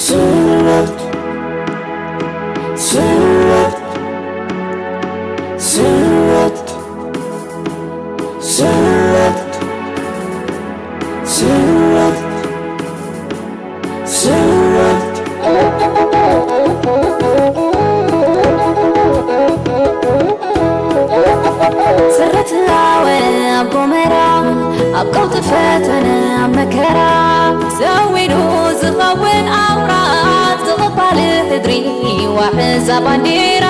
ስረት ስረት ስረት ስረት ስረት ስረት ስረት ኣወ ኣብ ጎመራ ኣብ ቀውጢ ፈተነ ኣብ መከራ ሰዊዱ ዝኸውን ኣውራ ዝቕባል ሕድሪ ዋሕዛ ባንዴራ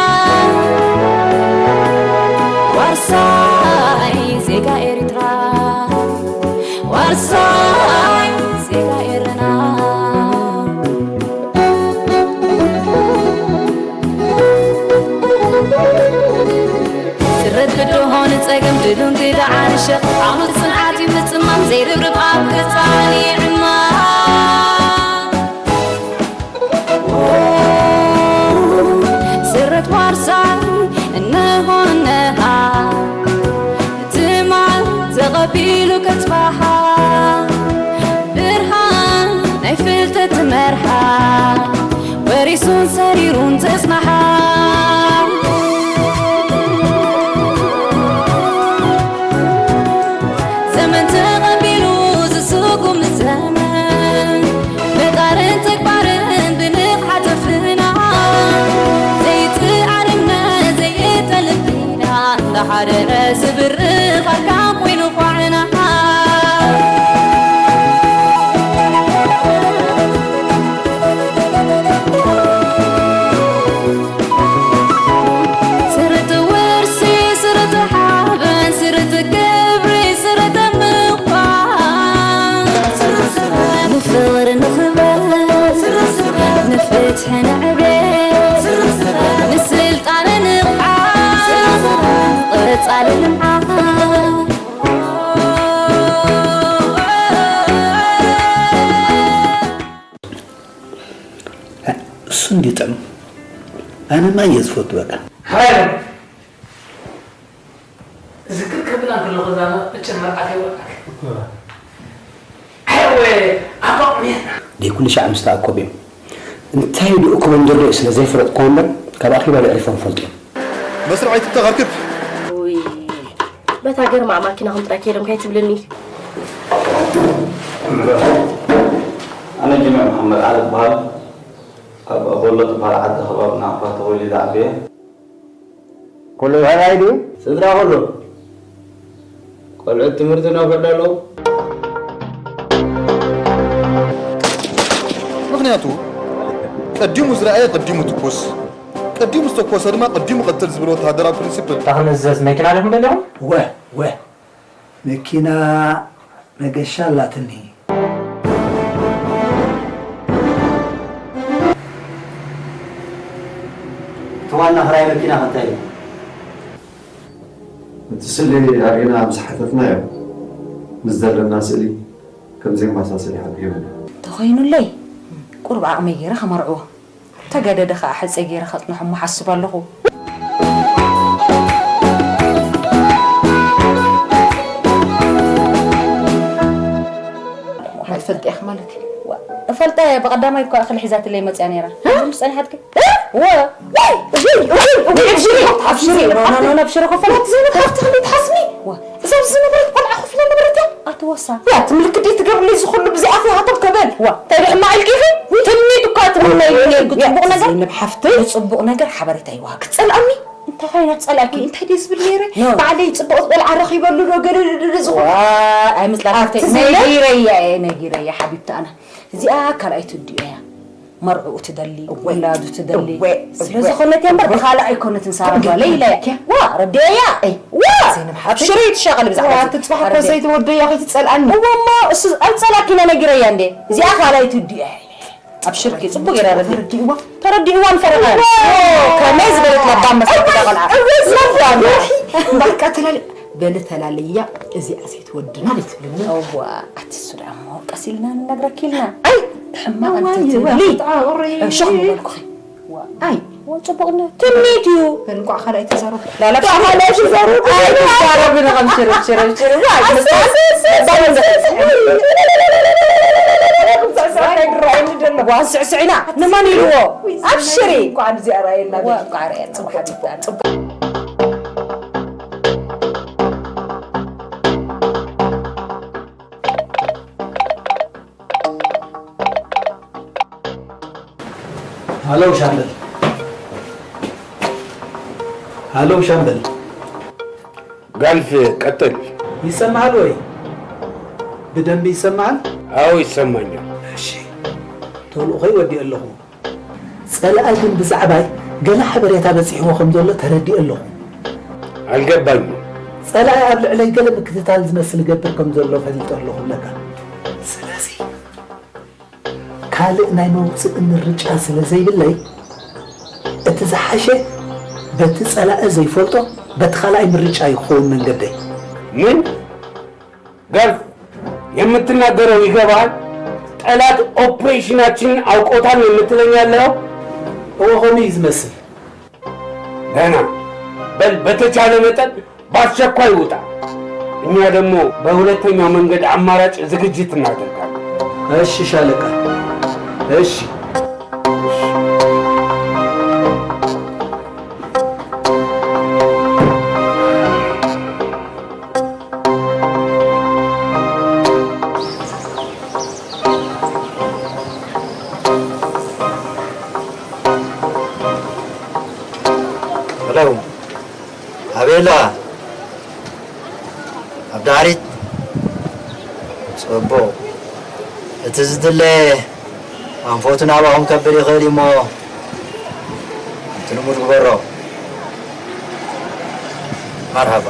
ዋርሳይ ዜጋ ኤርትራ ዋርሳይ ዜጋ ኤረና ስረት ብድሆ ንጸገም ድሉን ግዳ ዓርሸ ዓቕሉ ጽንዓት እዩ ምጽማም ዘይርብርብ ኣብ ገጻ ይዕማ ስረት ዋርሳይ እነሆ እነሃ ትማል ተቐቢሉ ከጽባሓ ብርሃን ናይ ፍልጠት ትመርሓ ወሪሱን ሰሪሩን ዘጽናሓ ዘመን ተቐቢሉ ዝስጉም ዘመን ምጣርን ተግባርን ብንቕሓት ኣፍና ዘይጥዓር እምነት ዘይእተልብ ኪዳን እንዳሓደረ ዝብርኽ ኣርካን ኮይኑ ኳዕና ስርት ውርሲ ስርት ሓበን ስርት ክብሪ ስርት ምዃን ንፍቕሪ ንኽበር ንፍትሒ ንዕቤት ንስልጣነ ንቕሓት ንቐጻሊ ልምዓት እሱ እንዲጥዕም ኣነ ማይ እየ ዝፈቱ በቃ። ሓራይ ዝክር ከብላ ከለኹ እዛ መጭን መርዓት የብልዓክ። ኣየወ ኣባቑሜ ደይ ኩሉ ሻዕ ምስ ተኣከቡ እዮም። እንታይ ድኡ ኮመንደር ዶ ስለ ዘይፈለጥኩዎ እምበር ካብ ኣኼባ ኣዕሪፎም ይፈልጡ እዮም። መስርዕ ኣይትተኸርክብ። ውይ በታ ገርማ ማኪናኹም ጥራይ ከይዶም ከይትብልኒ። ኣነ ጅምዕ መሓመድ ዓሊ እበሃል። ኣብ ኣቦሎ ትበሃል ዓዲ ከባቢ ናቕፋ ተወሊደ ዓብየ። ኩሉ ሰብኣይ ድዩ? ስድራ ኩሉ ቆልዑት ትምህርቲ እናኸዱ ኣለዉ። ምኽንያቱ ቀዲሙ ዝረኣየ ቀዲሙ ትኩስ፣ ቀዲሙ ዝተኮሰ ድማ ቀዲሙ ቀትል ዝብል ወተሃደራዊ ፕሪንሲፕል። እታ ክንእዘዝ መኪና ዲኹም ደሊኹም? ወ ወ መኪና መገሻ ኣላትኒ። እቲ ዋና ክራይ መኪና ከ እንታይ ኢሉ? እቲ ስእሊ ኣርእየና ምስ ሓተትናዮ፣ ምስ ዘለና ስእሊ ከም ዘይመሳሰል ይሓብር ይብል። ተኾይኑለይ ቁሩብ ዓቕመይ ገይረ ከመርዕዎ። ተገደደ ኸኣ ሕጸይ ገይረ ከጽንሖ እሞ ሓስብ ኣለኹ። ኣይትፈልጥያ ማለት እዩ። እፈልጣ እየ፣ ብቐዳማይ እኮ እኽሊ ሒዛትለይ መጽያ ነይራ። ከምዚ ምስ ጸኒሓትኪ? ወ! ኣብሽሪ፣ ኣብሽሪ፣ ኣብሽሪ፣ ኖ፣ ኖ፣ ኖ፣ ኣብሽሪ፣ ኮፈላት ዘይነት ሃብቲ ክንደይ ትሓስኒ? ወ! እዛ ኣብዚ ዝነበረት ቆልዓ ኮፍ ኢላ ነበረት እያ። ኣትወሳ። ያ፣ እቲ ምልክት ደይ ትገብርለይ እዚ ኩሉ ብዚኣ ፍርሃቶም ከበል። ዋ። እንታይ ዶ ሕማቕ ኢልኪ ኢኺ? ትምኒት እኳ ትምነይሉ ነይርኪ። ጽቡቕ ነገር? ዘይነብ ሓፍተይ። ንጽቡቕ ነገር ሓበሬታ ይወሃብ። ክትጸልኣኒ? እንታይ ኮይና ትጸልኣኪ? እንታይ ደይ ዝብል ነይረ? ኖ። ባዕለይ ጽቡቕ ቆልዓ ረኺበሉ ዶ ገለ ዶ ዝኹ- ዋ፣ ኣይምጽላእኪ ኣብቲ ሓፍተይ። ዘለ- ነጊረያ እየ፣ ነጊረያ ሓቢብቲ ኣነ። እዚኣ ካልኣይ ትውዲኦ እያ። መርዕኡ ትደሊ፣ እወ። ውላዱ ትደሊ። እወ፣ ስለ እወ። ዝኾነት እያ እምበር እወ። ብኻልእ ኣይኮነትን ሳራ ከምኡ ጓለይ ኢለ እያ። ዋ፣ ረዲኤያ። እይ። ዋ፣ ዘይነብ ሓፍተይ። ሽሪ ትሻቐል ብዛዕባ ዋ፣ እዚ። እቲ ጽባሕ እኮ ኣረዲኤ። ዘይትወደያ ከይትጸልኣኒ። እወ እሞ፣ እሱ ኣይጸላኪና ነጊረያ እንዴ። እዚኣ ካልኣይ ትውዲኦ እያ። ኣብሽርኪ፣ ጽቡቕ ገይራ ረዲእ። ተረዲእዋ። ተረዲእዋ ንፈረቓ። እወ። ከመይ ዝበለት ለባም መሰልኪ እዛ ቆልዓ። እወ፣ እወ፣ ለባም። እወ። እምበኣር ከኣ ተላሊ-፣ በሊ ተላልያ፣ እዚኣ ዘይትወድና ኣይትብልኒ። እዋ፣ ኣቲ እሱ ደኣ እሞ ቀስ ኢልና ንነግረኪ ኢልና። ኣይ፣ ሕማቕ እዋይ፣ እንተትብሊ። እዋ፣ ክትዓቑሪ። እ፣ ሸኽ ምበልኩኺ። ዋ። ኣይ፣ ጽቡቕነት ትምኒት እዩ። እንቋዕ ካልኣይ ተዛረቡ። ላላ እንቋዕ ካልኣይ ተዛረቡ። ኣይትዛረብን፣ ከም ሽርብ፣ ሽርብ፣ ሽርብ። ኣይ፣ ኣሰ፣ ኣሰ፣ ኣሰ፣ ኣሰ፣ ኣሰ። ዋ፣ ስዕስዒና። ንመን ኢልዎ? ኣብሽሪ። እንቋዕ እዚኣ ረኣየና። ዋ፣ እንቋዕ ረኣየና። ጽቡቕ፣ ጽቡቕ፣ ጽቡቕ። ሃሎ ሻምበል። ሃሎ ሻምበል። ጋልፍ ቀጥል። ይሰማሃል ወይ? ብደንቢ ይሰማሃል? ኣዎ ይሰማኛል። እሺ። ተልእኾይ ወዲኤ ኣለኹ። ጸላኢ ግን ብዛዕባይ ገለ ሓበሬታ በጺሕዎ ከም ዘሎ ተረዲኤ ኣለኹ። ኣልገባኝን። ጸላኢ ኣብ ልዕለይ ገለ ምክትታል ዝመስል ይገብር ከም ዘሎ ፈሊጠ ኣለኹ ብለካ። ስለዚ ካልእ ናይ መውጽኢ ምርጫ ስለ ዘይብለይ፣ እቲ ዝሓሸ በቲ ጸላኢ ዘይፈልጦ በቲ ካልኣይ ምርጫ እዩ ክኸውን መንገደይ። ምን? ጋልፍ፣ የምትናገረው ይገባል? ጠላት ኦፕሬሽናችንን አውቆታል ነው የምትለኝ ያለው? እወ፣ ከምኡ እዩ ዝመስል። ደህና በል፣ በተቻለ መጠን በአስቸኳይ ውጣ። እኛ ደግሞ በሁለተኛው መንገድ አማራጭ ዝግጅት እናደርጋለን። እሺ ሻለቃ፣ እሺ። ሄሎ፣ ኣቤላ፣ ኣብ ድሕሪት። ጽቡቕ። እቲ ዝድለ ኣንፈቱ ናባኹም ከብል ይኽእል እዩ እሞ፣ እቲ ልሙድ ግበሮ። መርሃባ።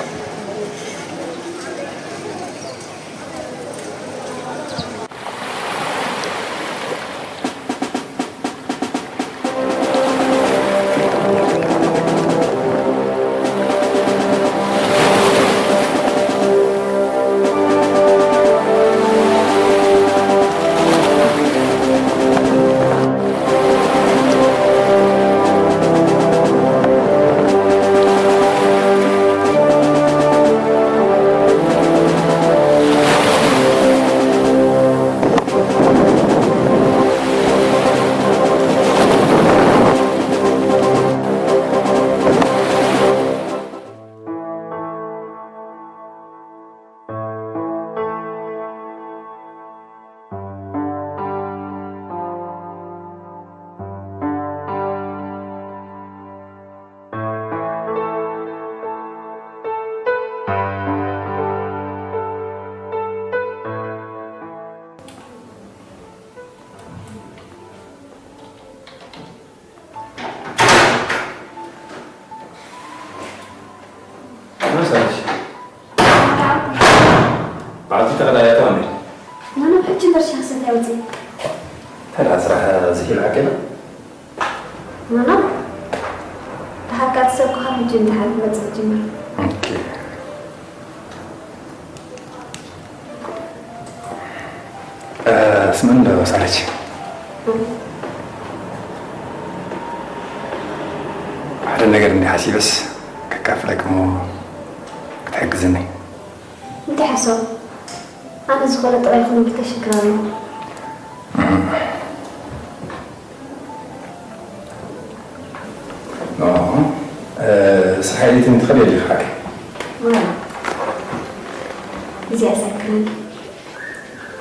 መሳጅ። በዓልቲ ተኽለ ኣያ ተዋንዲ። ናና፣ ሕጂ በርሻ ክሰት ያውፅእ። ተላ ስራሕ ዝሂል ዓቂና። ናና፣ ተሓካቲ ሰብ ክኻ ሕጂ እንተሓል ክመፅእ ጅምር። ኦኬ። እ፣ ስምዕኒ ዶ ሳለች? ሓደ ነገር እንዲ ሓሲበስ ከካፍለክ እሞ ክትሕግዝኒ። እንታይ ሓሳብ? ኣነ ዝኾነ ጥራይ ይኹን ብተሸክር ኣሎ። ኖ፣ እ፣ ስራሕ ኤዲቲንግ ትኽእል የለ ሓቂ? ዋላ። እዚኣ ሳክረን።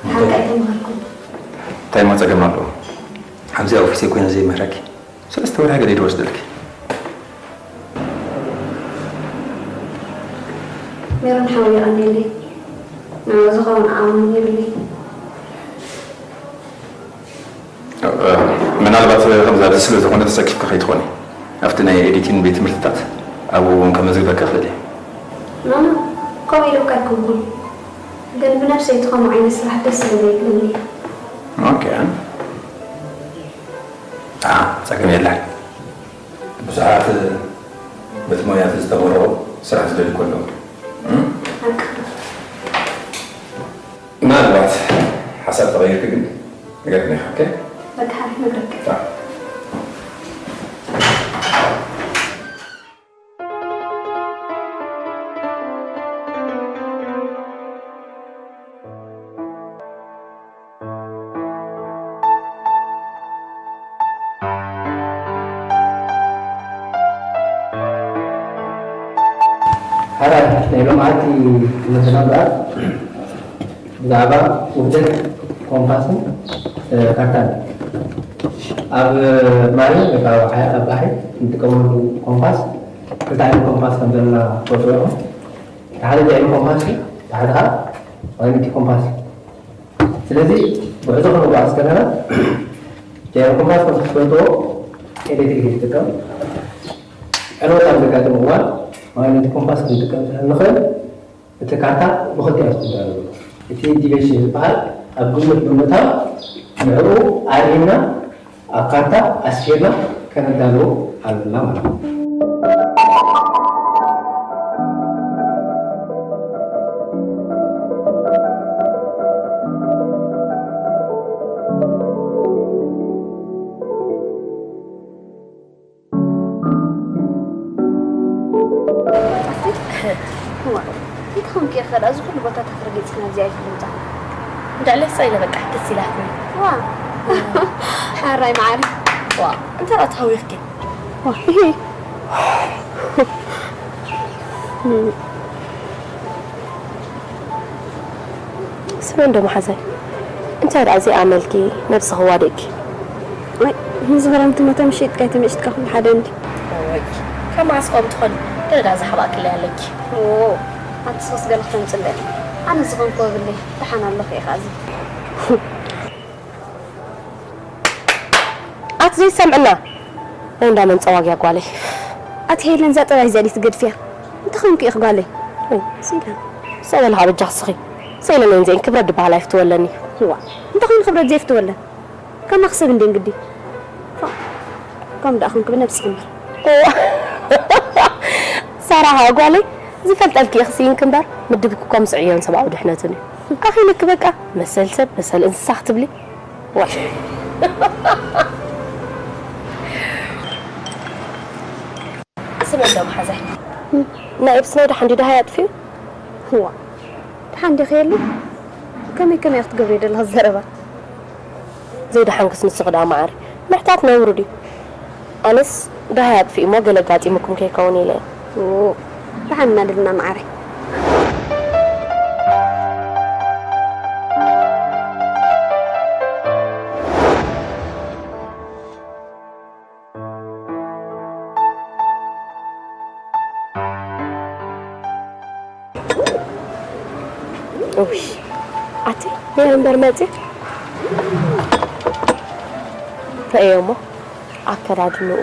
ሓቂ ኣይተማሃርኩን። እንታይ እሞ ጸገም ኣለዎ? ኣብዚ ኣብ ኦፊሰይ ኮይነ ዘይምህረኪ? ሰለስተ ወርሒ ገለ ይድረስ ደልኪ። ሜሮን ሓወይ የቐንየለይ። ንዕኡ ዝኸውን ዓቕሚ እውን የብለይ። እ፣ ምናልባት ከምዚ ኣብዚ ስለ ዝኾነ ተሰኪፍኪ ከይትኾኒ፣ ኣብቲ ናይ ኤዲቲንግ ቤት ትምህርትታት ኣብኡ እውን ከመዝግበኪ እኽእል እየ። ኖ፣ ኖ፣ ከምኡ ኢለካ ኣይኮንኩን። ግን ብነብሰይ እቲ ከምኡ ዓይነት ስራሕ ደስ ስለ ዘይብለኒ። ኦኬ። አ፣ ጸገም የለን። ብዙሓት በቲ ሞያ እቲ ዝተመረቑ ስራሕ ዝደልዩ ከለዉ፣ እም? ሓቂ። ምናልባት ሓሳብ ተቐይርኪ ግን ንገርኒ ኢኻ፣ ኦኬ? በቃ፣ ሓንቲ ነግረካ። አ። ኣራይ ናይ ሎምዓቲ ትምህርትና እምበኣር ብዛዕባ ውህደት ኮምፓስን፣ እ፣ ካርታን እዩ። ኣብ ማይ ወይ ከዓ ኣብ ባሕሪ፣ ኣብ ባሕሪ እንጥቀመሉ ኮምፓስ፣ ክልተ ዓይነት ኮምፓስ ከም ዘለና ትፈልጡ ኢኹም። እቲ ሓደ እንታይ ዓይነት ኮምፓስ እዩ፣ እቲ ሓደ ከዓ ማግኔቲክ ኮምፓስ እዩ። ስለዚ ጉዕዞ ክንጓዓዝ ከለና፣ እቲ ዓይነት ኮምፓስ ከም ትፈልጥዎ ኤሌክትሪክ እዩ ዝጥቀም። ዕንወት ኣብ ዘጋጥም እዋን ማግኔቲክ ኮምፓስ ክንጥቀም ስለ እንኽእል፣ እቲ ካርታ ብኽልቲኡ እዩ ዝኽደን ዘሎ። እቲ ዲቬሽን ዝበሃል ኣብ ግምት ብምእታው ንዕኡ ኣርኢና ኣብ ካርታ ኣስፊርና ከነዳልዎ ኣለና ማለት እዩ። እዋ፣ እንታይ ኮንኪ ኢኺ ከ ደኣ እዚ ኩሉ ቦታታት ረጊጽክና ኣብዚኣ ኢልኪ ምምጻእ? እንድዕለይ ሳይለ በቃ ደስ ኢላትኒ። ዋ፣ ሕራይ መዓረይ። ዋ፣ እንታይ ደኣ ተሃዊኽኪ? ዋ፣ ስመ እንዶ መሓዛይ፣ እንታይ ደኣ እዚ ኣመልኪ ነብስኺ ዋዲእኪ? ኣይ፣ ንዝኽረምቲ ሞተ ምሽጥ ከይትምሽጥካ ኩሉ ሓደ እንዲ። እወይ፣ ከም ኣስቆም ትኾን ደረዳ ዝሓባእክለይ ኣለኪ። ኦ፣ ኣቲ ሶስ ገለ ክተምጽለይ። ኣነ ዝኾንኩ የብለይ፣ ደሓን ኣለኹ ኢኻ እዚ። ኣቲ ዘይሰምዕና ናይ እንዳ መን ጸዋግያ ጓለይ። ኣቲ ሄለን እዛ ጠባይ እዚኣ ድዩ ትገድፍያ? እንታይ ኾንኪ ኢኺ ጓለይ? ወይ፣ ሲላ። ሰበልኻ በጃ ክስኺ። ሰይለ ነንዚአን ክብረት ድበሃል ኣይፍትወለኒ። እዋ፣ እንታይ ኾይኑ ክብረት ዘይፍትወለን? ከማኺ ሰብ እንድየን ግዲ። ፎእ፣ ከምኡ ደኣ ኾንኪ ብነብስኺ እምበር። ሳራ ኸኣ ጓለይ ዝፈልጠልኪ ኢኺ ስኢንኪ እምበር ምድብኪ እኮ ምስ ዕዮን ሰብኣዊ ድሕነትን እዩ። ኣኺሉኪ በቃ መሰል ሰብ መሰል እንስሳ ክትብሊ። ዋይ። ስሚ እንዶ መሓዛይ። ናይ ኤፕስ ናይ ደሓን ድዩ ደሃይ ኣጥፊኡ? እዋ ደሓን ዲኺ የለ? ከመይ ከመይ ኢኺ ትገብርዮ ዘለኺ ዘረባ? ዘይደሓንክስ ንስኺ ደኣ መዓረይ። ምሕታት ነውሪ ድዩ? ኣነስ ደሃይ ኣጥፊኡ እሞ ገለ ኣጋጢሙኩም ከይከውን ኢለ እየ። ኡ፣ ደሓን እናደልና መዓረይ። እውይ ኣቲ ነይረ እምበር መፅእ ረእዮሞ ኣከዳድንኡ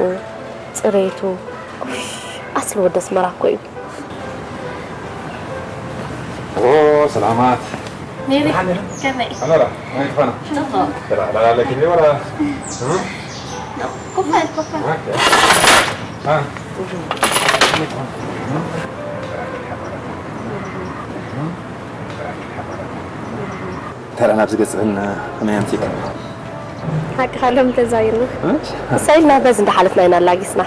ፅሬቱ እሽ ኣስሊ ወዲ ኣስመራ እኮ እዩ። ኦ ሰላማት ሜሪ ከመይ ኣመራ ናይ ትፋና ጽቡቕ ተላ ላላ ለኪ ወላ ኮፍ በል ኮፍ በል ኦኬ አ ተራ ናብዚ ገጽህን ከመይ ኣምጺእካ? ሓቅኻ ሎም ተዛይርና። ሳይልና በዚ እንዳሓለፍና ኢና ኣላጊስና።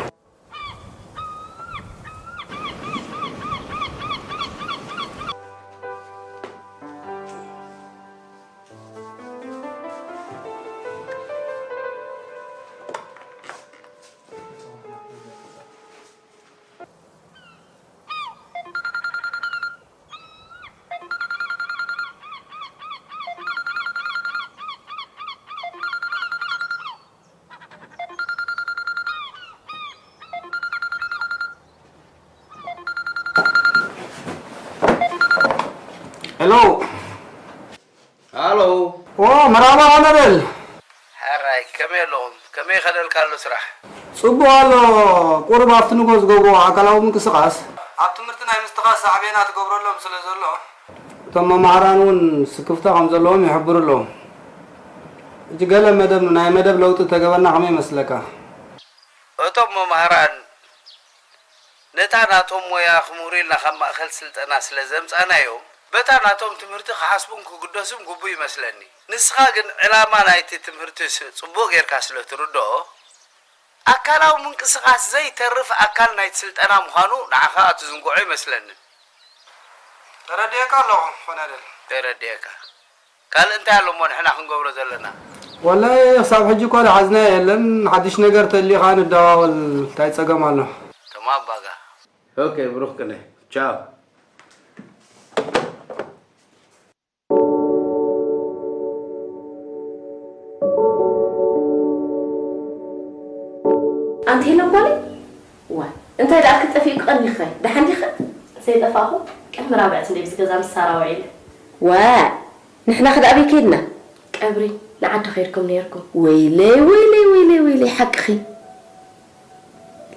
ሄሎ ሃሎ ኦ መራባ ሆነ በል ሕራይ ከመይ ኣለኹም ከመይ ይኸደልካ ኣሎ ስራሕ ጽቡቕ ኣሎ ቁሩብ ኣብቲ ንጎ ዝገብርዎ ኣካላዊ ምንቅስቓስ ኣብ ትምህርቲ ናይ ምስትኻስ ሳዕቤና ትገብረሎም ስለ ዘሎ እቶም መማህራን እውን ስክፍታ ከም ዘለዎም ይሕብሩ ኣለዉ ሕጂ ገለ መደብ ናይ መደብ ለውጢ ተገበርና ከመይ ይመስለካ እቶም መማህራን ነታ ናቶም ሞያ ክምህሩ ኢልና ካብ ማእኸል ስልጠና ስለ ዘምጻእናዮም፣ በታ ናቶም ትምህርቲ ክሓስቡን ክግደሱን ግቡእ ይመስለኒ። ንስኻ ግን ዕላማ ናይቲ ትምህርትስ ጽቡቕ ጌርካ ስለ ትርድኦ፣ ኣካላዊ ምንቅስቓስ ዘይተርፍ ኣካል ናይቲ ስልጠና ምዃኑ ንዓኻ ክትዝንግዖ ኣይመስለንን። ተረዲኤካ ኣለኹ ኮነደል። ተረዲኤካ። ካልእ እንታይ ኣሎ እሞ ንሕና ክንገብሮ ዘለና? ወላሂ ክሳብ ሕጂ እኳ ዝሓዝናዮ የለን። ሓድሽ ነገር ተልዩ ከኣ ንደዋወል። እንታይ ጸገም ኣሎ? ተማም ባጋ። ኦኬ ብሩኽ ቅነ። ቻው። ኣንቲ ሄለን ጓለይ፣ ዋ እንታይ ደኣ ክትጠፍኢ ክቐንይኸ? ደሓን ዲኸ? ዘይጠፋኹ ቅድሚ ራብዕቲ እንደ ኣብዚ ገዛ ምስ ሳራ ውዒለ። ዋ ንሕና ከ ደኣ ኣበይ ከይድና? ቀብሪ ንዓዲ ከይድኩም ነይርኩም። ወይለይ ወይለይ ወይለይ ወይለይ ሓቅኺ።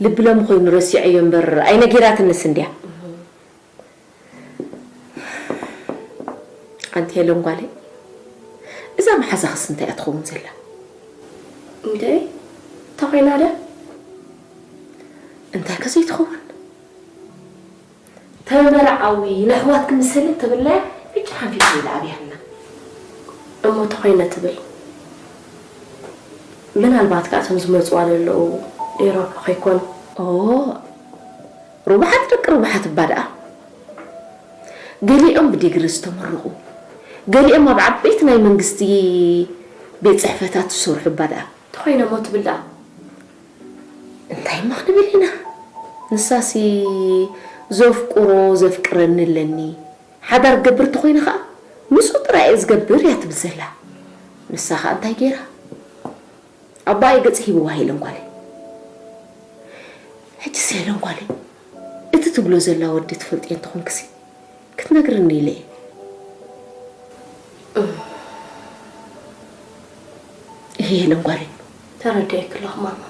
ልቢ ሎሚ ኮይኑ ረሲዐዮ እምበር ኣይነጊራትንስ እንድያ። ኣንቲ ሄለን ጓለይ፣ እዛ መሓዛኽስ እንታይ እያ ትኸውን ዘላ? እንዴ ተኾይና ደ? እንታይ ከ ዘይትኸውን? ተመርዓዊ ነሕዋት ክምሰልን ተብላያ ብጫ ሓንፊት ኢላ ኣብያትና። እሞ ተኾይነ ትብል። ምናልባት ከኣ እቶም ዝመጽዋ ዘለዉ ኤሮፓ ከይኮኑ። ኦ ርቡሓት ደቂ ርቡሓት እባ ደኣ። ገሊኦም ብዲግሪ ዝተመረቑ፣ ገሊኦም ኣብ ዓበይቲ ናይ መንግስቲ ቤት ጽሕፈታት ዝሰርሑ እባ ደኣ። ተኾይነ እሞ ትብል ደኣ። እንታይ እሞ ክንብል ኢና? ንሳሲ ዘፍቅሮ ዘፍቅረኒ ኣለኒ፣ ሓዳር ክገብር እንተኾይነ ኸኣ ምስኡ ጥራይ እየ ዝገብር እያ ትብል ዘላ። ንሳ ኸኣ እንታይ ገይራ? ኣቦኣ እዩ ገጽ ሂብዋ ሄለን ጓለይ። ሕጂስ ሄለን ጓለይ፣ እቲ ትብሎ ዘላ ወዲ ትፈልጥዮ እንተኾንክሲ ክትነግርኒ ኢለ እየ። እህ ሄለን ጓለይ። ተረዲኤኪ ኣለኹ ማማ።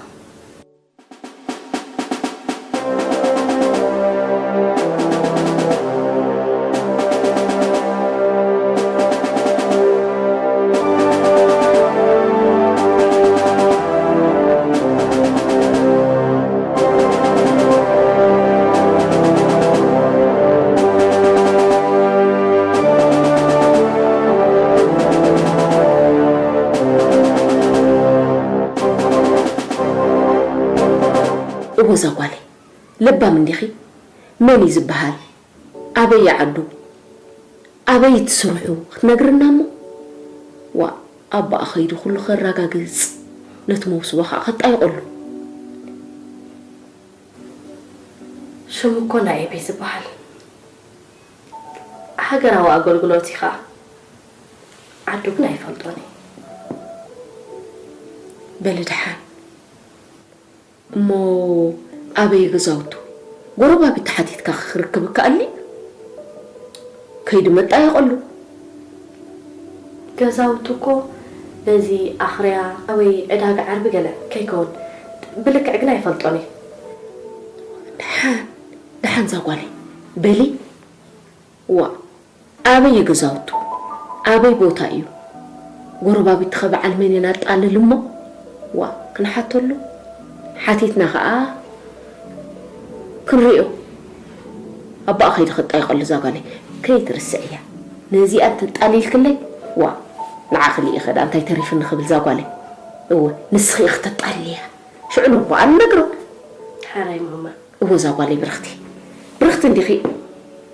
እወ እዛ ጓለይ ለባም እንዲኺ? መን እዩ ዝበሃል? ኣበይ ዓዱ? ኣበይ ትስርሑ? ክትነግርና እሞ? ዋእ ኣባኣ ኸይዱ ኩሉ ከራጋግጽ ነቲ መውስቦ ኸኣ ከጣይቐሉ። ሽሙ እኮ ናይ ኤቢ ዝበሃል ሃገራዊ ኣገልግሎት እዩ ኸኣ። ዓዱ ግን ኣይፈልጦን እየ። በሊ ደሓን። እሞ ኣበይ ገዛውቱ? ጎረባብቲ ሓቲትካ ክርክብ ይከኣል ድዩ? ከይዱ መጣየቐሉ። ገዛውቱ እኮ በዚ ኣኽርያ ወይ ዕዳጋ ዓርቢ ገለ ከይከውን ብልክዕ ግን ኣይፈልጦን እየ። ደሓን ደሓን እዛ ጓለይ በሊ። ዋእ ኣበይ እዩ ገዛውቱ? ኣበይ ቦታ እዩ? ጎረባብቲ ኸ በዓል መን እየን ኣጣልል እሞ? ዋእ ክንሓተሉ ሓቲትና ኸኣ ክንሪኦ። ኣባኣ ከይደ ክጣይቐሉ እዛ ጓለይ ከይትርስዕያ። ነዚኣ እንተጣሊልክለይ ዋእ ንዓኺ ልኢኸ ደኣ እንታይ ተሪፍኒ ክብል እዛ ጓለይ። እወ ንስኺ ኢኺ ተጣልልያ። ሽዑ ንኣቦኣ ንነግሮ። ሓራይ ማማ። እወ እዛ ጓለይ ብርኽቲ ብርኽቲ እንዲኺ።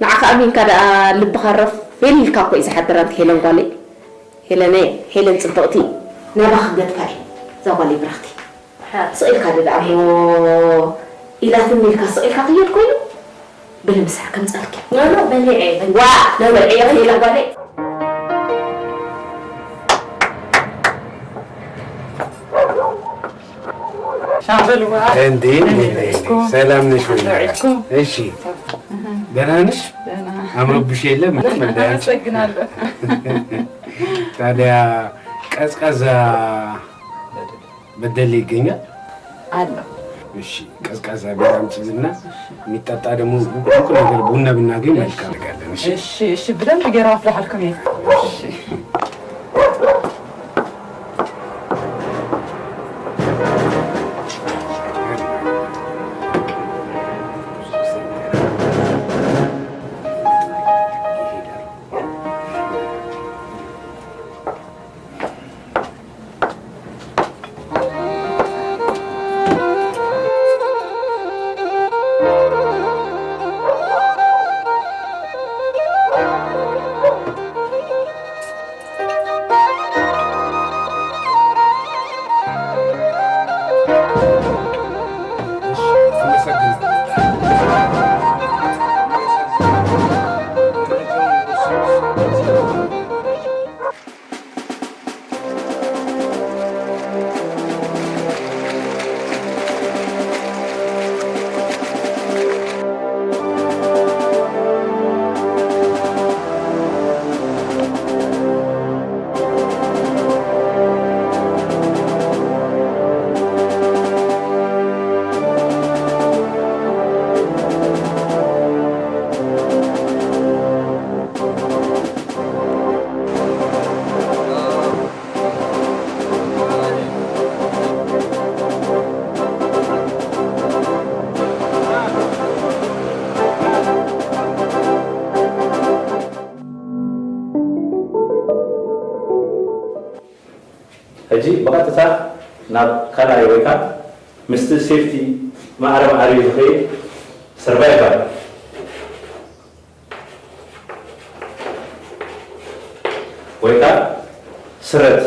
ንዓኻ ኣሚንካ ደኣ ልብኻ ረፍ ፌል ኢልካ እኮ እዩ ዝሓድር ኣንቲ ሄለን ጓለይ። ሄለነይ ሄለን ጽብቕቲ ናባኺ ክገድፋ እየ እዛ ጓለይ ብርኽቲ። ሓ- ስቕ ኢልካ ዶ ደኣ እሞ ኢላትኒ ኢልካ ስቕ ኢልካ ክየድ ኮይኑ በሊ ምሳሕ ከምጻልኪ። ኖ ኖ በሊዐ በሊ- ዋ ኖ ኖ ዕዮ ሄለን ጓለይ። ሻምበል ውሃ እንዴ እንዴ፣ እንዴ፣ እንዴ፣ እስኮ። ሰላም ነሽ ወይ? እንዴ፣ እስኮ። እሺ። ደህና ነሽ? ደህና። አምሮብሽ የለ ምንም እንደ አንቺ። አመሰግናለሁ። ታዲያ ቀዝቃዛ በደሌ ይገኛል? አለ። እሺ፣ ቀዝቃዛ ቢራ አምጪልና፣ የሚጠጣ ደግሞ ሙቅ ነገር ቡና ብናገኝ መልካም። እሺ። እሺ፣ እሺ፣ ብደንብ ገይራ አፍልሓልኩም እየ። እሺ። እዚ ብቐጥታ ናብ ካልኣይ ወይ ከዓ ምስቲ ሴፍቲ ማዕረ ማዕሪኡ ዝኸይድ ሰርቫይቫል ወይ ከዓ ስረት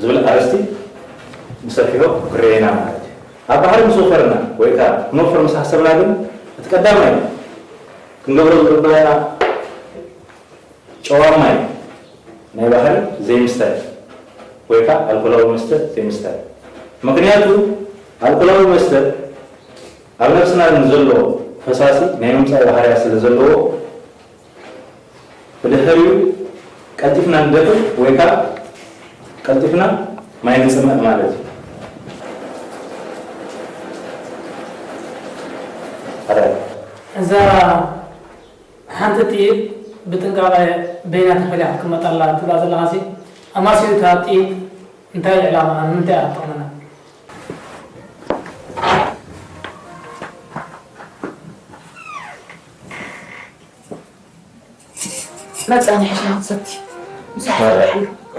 ዝብል ኣርእስቲ ብሰፊሑ ክረኤና ማለት እዩ። ኣብ ባሕሪ ምስ ወፈርና ወይ ከዓ ክንወፍር ምስ ሓሰብና ግን እቲ ቀዳማይ ክንገብሮ ዝግባና ጨዋ ማይ ናይ ባሕሪ ዘይምስታይ ወይ ከዓ ኣልኮላዊ መስተ ዘይምስታይ። ምክንያቱ ኣልኮላዊ መስተ ኣብ ነብስና ንዘሎ ፈሳሲ ናይ ምምፃእ ባህርያ ስለ ዘለዎ ብድሕሪኡ ቀልጢፍና ንደፍእ ወይ ከዓ ቀልጢፍና ማይ ንፅመእ ማለት እዩ። ኣዳይ። እዛ ሓንቲ ጥይት ብጥንቃቐ በይና ተፈልያ ክትቅመጥ ኣላ ትብላ ዘለኻሲ ኣማስዩታ ጥይት እንታይ ዕላማ ንምንታይ እያ ትጠቕመና? መጻኒ ሕሻ ክትሰቲ ምሳሕ ፈርሕ።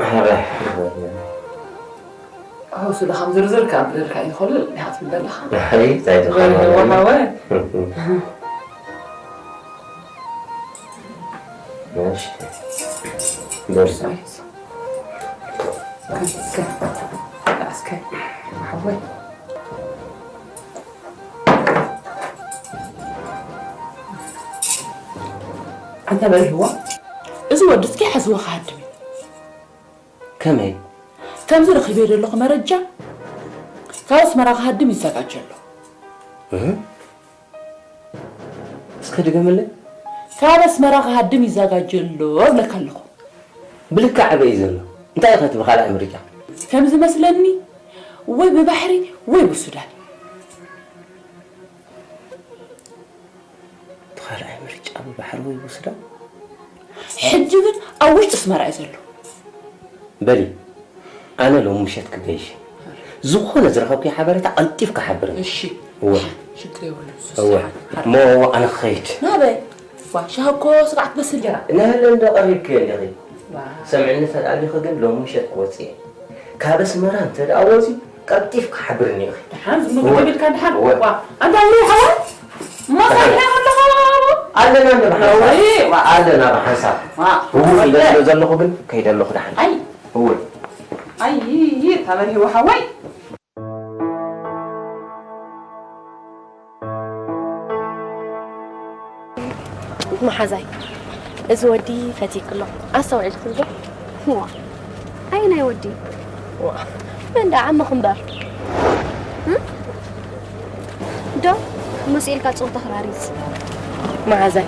ሕራይ ኣውሱ ደኻም ዝርዝር ካብ ብለልካ ይኸሉ ዲኻ ትብል ዘለኻ ሕራይ እንታይ ዝኸሉ ወሃወ እሺ ደርሳ እስከ ሓወይ ኣንተ በሪህዋ እዚ ወዲ እስኪ ሓዝወ ክሃድም እዩ ከመይ ከምዚ ረኺበዮ ዘለኹ መረጃ ካብ ኣስመራ ክሃድም ይዘጋጀ ኣሎ እህ? እስከ ድገምለይ ካብ ኣስመራ ክሃድም ይዘጋጀ ኣሎ እብለካ ኣለኹ ብልክዕ ኣበይ እዩ ዘሎ እንታይ ኢኸ እቲ ብኻልኣይ ምርጫ ከም ዝመስለኒ ወይ ብባሕሪ ወይ ብሱዳን እቲ ካልኣይ ምርጫ ብባሕሪ ወይ ብሱዳን ሕጂ ግን ኣብ ውሽጢ ኣስመራ እዩ ዘሎ በሊ ኣነ ሎም ምሸት ክገይሽ ዝኾነ ዝረኸብኩ ሓበሬታ ቀልጢፍ ክሓብር እሺ እወ ሽግር የብሉ እወ እሞ ኣነ ክኸይድ ናበይ ዋ ሻሃኮ ስርዓት በስል ገራ ነህለ እንደ ቀሪብክ ኣለኺ ሰምዕኒ ተልኣሊኺ ግን ሎም ምሸት ክወፅእ እየ ካብ ኣስመራ እንተ ደኣ ወፂ ቀልጢፍ ክሓብርኒ ኢኺ ደሓን ዝምግብ ኢልካ ደሓን እወ። ዋ ኣንታ ውሪ ሓወይ እሞ ሰሪሐ ከለኹ ኣለና እንደ ወይ፣ ዋ። ብሓንሳብ ኣለና ብሓንሳብ ዋ ህውር ኢለ ስለ ዘለኹ ግን ከይደ ኣለኹ ደሓን ኣይ ህውር ኣይ ተበርሂ ሓወይ መሓዛይ እዚ ወዲ ፈቲክሎ ኣስተውዒልክሉ ዶ? ዋ ኣየናይ ወዲ? መን ደኣ ዓመኹ እምበር ዶ? ምስ ኢልካ ጾታ ክራሪዝ መሓዛይ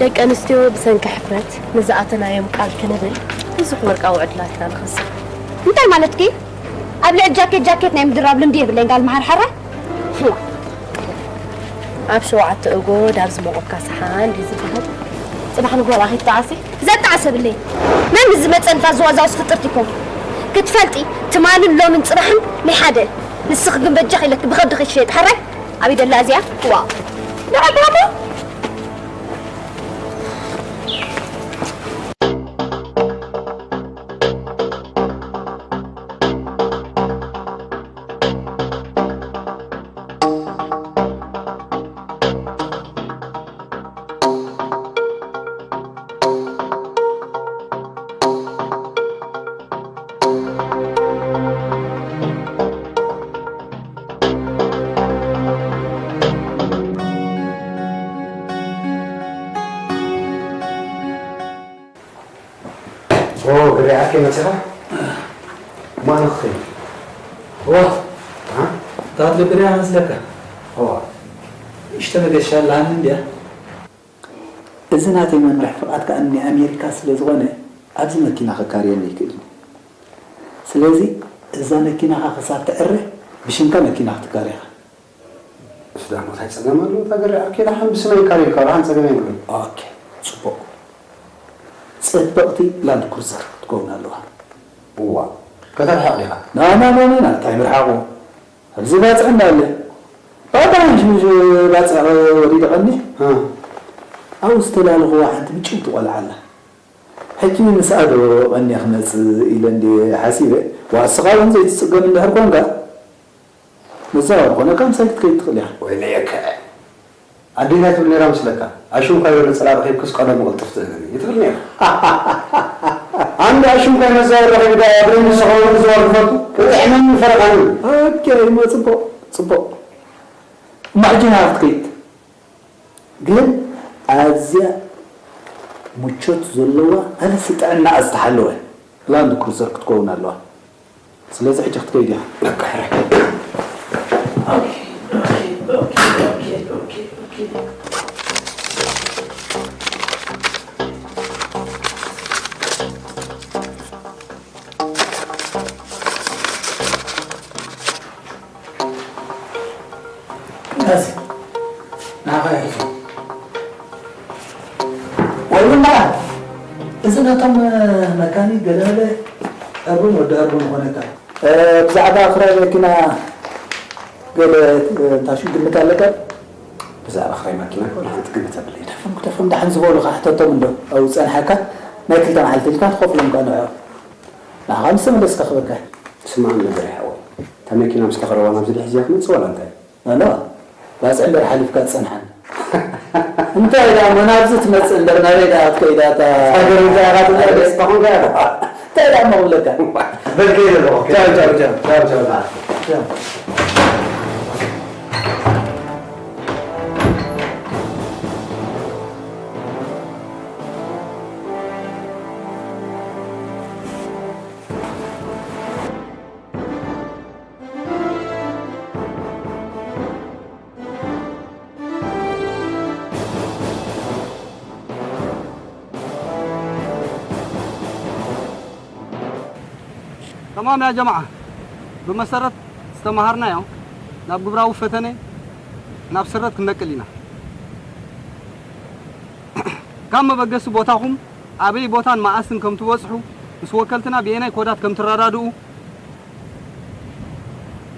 ደቂ ኣንስትዮ ብሰንኪ ሕፍረት ንዝኣተናዮም ቃል ክንብል ብዙሕ ወርቃዊ ዕድላትና ንኸስር። እንታይ ማለትኪ? ኣብ ልዕሊ ጃኬት ጃኬት ናይ ምድራብ ልምዲ የብለይን ጋል መሓር ሓራይ። ኣብ ሸውዓተ እጎ ዳብ ዝመቆካ ሰሓን ድዩ ዝበሃል? ጽባሕ ንግሆ ራኺ ትጠዓሲ? ዘጣዓሰብለይ መን ምስ ዝመጸ ንፋስ ዝዋዛውስ ፍጥርቲ ኮንኩ ክትፈልጢ ትማልን ሎምን ጽባሕን ናይ ሓደ ንስኺ ግን በጃኺ ኢለኪ ብኸብድኺ ትሸይጥ ሓራይ ኣበይ ደላ እዚኣ ዋ ንዕባሞ ኦ ገሪዓከ መጺኻ? ማን ክኸይ? ዋ እታ ትገብር እያ መስለካ ዋ እሽተ መገሻ ኣለሃኒ እንድያ እዚ ናተይ መምርሒ ፍቓድ ከኣ ናይ ኣሜሪካ ስለ ዝኾነ ኣብዚ መኪና ከካርየኒ ይክእል እዩ ስለዚ እዛ መኪናኻ ክሳብ ትዕረ ብሽምካ መኪና ክትካርያ ኢኻ እሱ ዳሞ እንታይ ጸገም ኣለዎ እታ ገሪዓከ ደሓን ብስመይ ይካርየልካ ደሓን ጸገም የብሉን ኦኬ ጽቡቕ ጽብቕቲ ላንድ ክሩዘር ክትከውን ኣለዋ እዋ ከተርሕቕ ዲኻ ናናናና እንታይ ምርሓቑ ኣብዚ ባፅዕ እንዳለ ባታ ሽምሽ ባፅዕ ወሪድቐኒ ኣብኡ ዝተላለኽዋ ሓንቲ ምጭውቲ ቆልዓ ኣላ ሕጂ ንስኣ ዶ ቀንየ ክመጽእ ኢለ እንድየ ሓሲበ። ዋ፣ እስኻ እውን ዘይትጽገም እንድሕር ኮንካ፣ መዛወሪ ኮነካ ምሳይ ክትከይድ ትኽእል ኢኻ። ወይለየከ። ኣዴና ትብል ነይራ መስለካ። ኣሽንኳይ ወረ ጽላ ረኺብክስ ቀደሙ ቅልጥፍ ትእለኒ። ይትብል ነይራ። ኣንድ ኣሽንኳይ መዛወሪ ረኺቡ ዳ ብሬን ዝሰኸሩ ዝወርፈቱ። ጥዕመኒ ፈረቓኒ። ኦኬ፣ እሞ ጽቡቕ፣ ጽቡቕ። እሞ ሕጂ ናብኣ ክትከይድ። ግን ኣዝያ ምቾት ዘለዋ፣ ኣነስ ጥዕናኣ ዝተሓለወ ላንድ ክሩዘር ክትከውን ኣለዋ። ስለዚ ሕጂ ክትከይድ ኢኻ። በቃ፣ ሕራይ። እንታሲ፣ ንዓኻ ይሕዞ። ወይ እውን በዓል፣ እዚ ነቶም መካኒክ ገለመለ ዕርቡን ወዲ ዕርቡን ይኾነካ። እ፣ ብዛዕባ ክራይ መኪና ገለ፣ እ፣ እንታሹ ግምት ኣለካ? ብዛዕባ ክራይ መኪና እኮ ንሓንቲ ግምት የብለይን። ተፈም፣ ተፈም ደሓን ዝበሉኻ ሕተቶም እንዶ። ኣብኡ ጸንሓካ ናይ ክልተ መዓልቲ ኢልካ ትኸፍሎም ከኣ ንዕኦም። ንዓኻ ምስ ተመለስካ ክበካ። ስማዕ ነገር ይሓወ። እታ መኪና ምስ ተኸረዋ ናብዚ ድሕዚያ ክመጽእ ዋላ እንታይ? ኣነ፣ ባጽዕ እምበር ሓሊፍካ ትጸንሓኒ። እንታይ ደኣ እሞ ናብዚ ትመጽእ እምበር ናበይ ደኣ ክትከይድ እታ ሃገር እንታይ ኢኻ ትብለኒ? እንታይ ደኣ እሞ ክብለካ? በል ከይደ ኣለኹ። ቻው፣ ቻው፣ ቻው። ቻው፣ ቻው። ቻው። تمام يا جماعة، ብመሰረት ዝተመሃርናዮ ናብ ግብራዊ ፈተነ ናብ ስረት ክንነቅል ኢና። ካብ መበገሲ ቦታኹም ኣበይ ቦታን መኣስን ከም ትበጽሑ፣ ምስ ወከልትና ብየናይ ኮዳት ከም ትረዳድኡ፣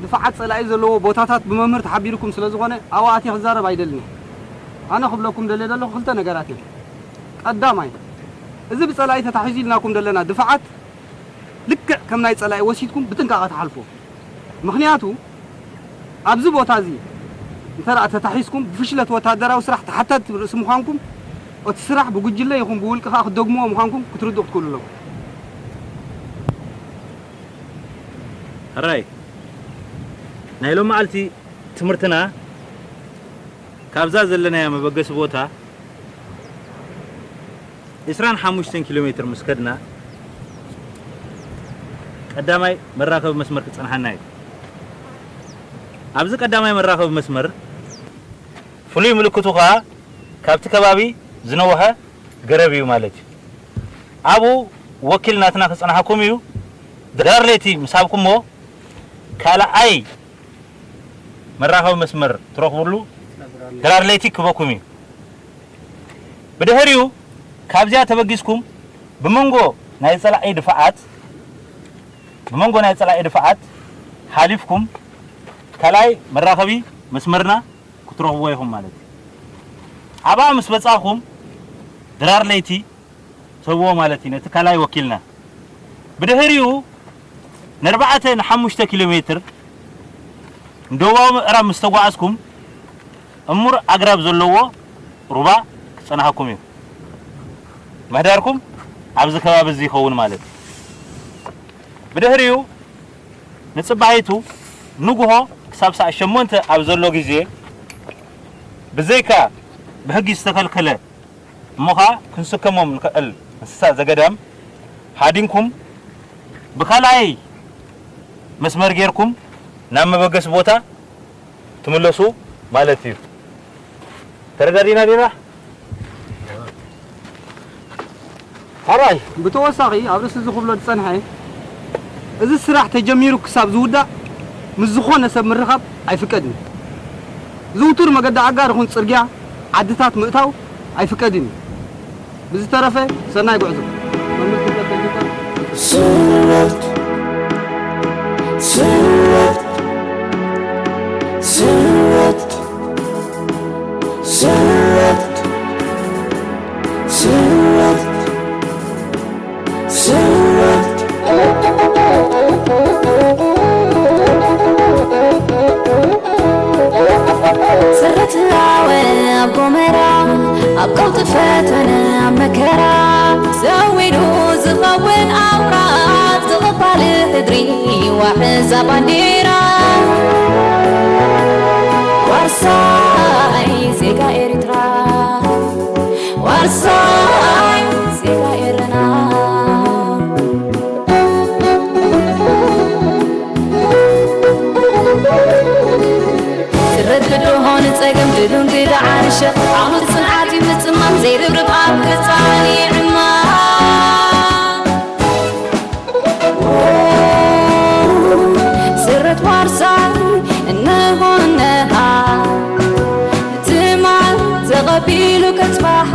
ድፋዓት ጸላኢ ዘለዎ ቦታታት ብመምህር ተሓቢርኩም ስለ ዝኾነ፣ ኣብኡ ኣትየ ክዛረብ ኣይደልን እየ። ኣነ ክብለኩም ደልየ ዘለኹ ክልተ ነገራት እዮም። ቀዳማይ፣ እዚ ብጸላኢ ተታሒዙ ኢልናኩም ዘለና ድፋዓት፣ ልክዕ ከም ናይ ጸላኢ ወሲድኩም ብጥንቃቐ ትሓልፎ። ምኽንያቱ፣ ኣብዚ ቦታ እዚ እንተ ደኣ ተታሒዝኩም፣ ብፍሽለት ወታደራዊ ስራሕ ተሓታቲ ርእሲ ምዃንኩም፣ እቲ ስራሕ ብጉጅለ ይኹን ብውልቂ ከኣ ክትደግምዎ ምዃንኩም ክትርድኡ ክትክእሉ ኣለኩም። ሕራይ፣ ናይ ሎመዓልቲ ትምህርትና ካብዛ ዘለናያ መበገሲ ቦታ ዒስራን ሓሙሽተን ኪሎ ሜትር ምስ ከድና፣ ቀዳማይ መራኸቢ መስመር ክጸንሓና እዩ። ኣብዚ ቀዳማይ መራኸቢ መስመር ፍሉይ ምልክቱ ከኣ ካብቲ ከባቢ ዝነውሐ ገረብ እዩ ማለት እዩ። ኣብኡ ወኪል ናትና ክጸንሓኩም እዩ። ድራር ለይቲ ምስ ሃብኩሞ፣ ካልኣይ መራኸቢ መስመር ትረኽብሉ ድራር ለይቲ ክበኩም እዩ። ብድሕሪኡ ካብዚኣ ተበጊስኩም ብመንጎ ናይ ጸላኢ ድፋዓት፣ ብመንጎ ናይ ጸላኢ ድፋዓት ሓሊፍኩም ካልኣይ መራኸቢ መስመርና ክትረኽብዎ ኢኹም ማለት እዩ። ኣብኣ ምስ በጻኹም ድራር ለይቲ ትህብዎ ማለት እዩ ነቲ ካልኣይ ወኪልና። ብድሕሪኡ ንኣርባዕተ ንሓሙሽተ ኪሎ ሜትር ንደቡባዊ ምዕራብ ምስ ተጓዓዝኩም እሙር ኣግራብ ዘለዎ ሩባ ክጸንሓኩም እዩ። ምሕዳርኩም ኣብዚ ከባቢ እዚ ይኸውን ማለት እዩ። ብድሕሪኡ ንጽባሒቱ ንግሆ ክሳብ ሰዓት ሸሞንተ ኣብ ዘሎ ግዜ ብዘይካ ብሕጊ ዝተኸልከለ እሞ ኸኣ ክንስከሞም ንኽእል እንስሳ ዘገዳም ሃዲንኩም ብኻልኣይ መስመር ጌርኩም ናብ መበገሲ ቦታ ትምለሱ ማለት እዩ። ተረዳዲና ዲና? ሕራይ፣ ብተወሳኺ ኣብ ርእሲ እዚ ክብሎ ዝጸንሐ፣ እዚ ስራሕ ተጀሚሩ ክሳብ ዝውዳእ ምስ ዝኾነ ሰብ ምርኻብ ኣይፍቀድን። ዝውቱር መገዲ ኣጋር ይኹን ጽርግያ ዓድታት ምእታው ኣይፍቀድን እዩ። ብዝተረፈ ሰናይ ጉዕዞ። መምህር ክብረት ተጊባ። ስረት፣ ስረት፣ ስረት፣ ስረት፣ ስረት። ኣብ ቀውጢ ፈተነ ኣብ መከራ ሰዊዱ ዝኸውን ኣውራ ተቐባሊ ህድሪ ዋሕዛ ባንዴራ ዋርሳይ ዜጋ ኤርትራ ዋርሳይ ዜጋ ኤረና ትረድእ ዶ ንጸገም ድሉን ግዳ ዓርሸ ዓቕሊ ጽንዓት እዩ ምጽማም ዘይርብርብ ኣብ ህጻን ይዕማ ስረት ዋርሳይ እንሆነሃ ትማል ተቐቢሉ ከጽባሃ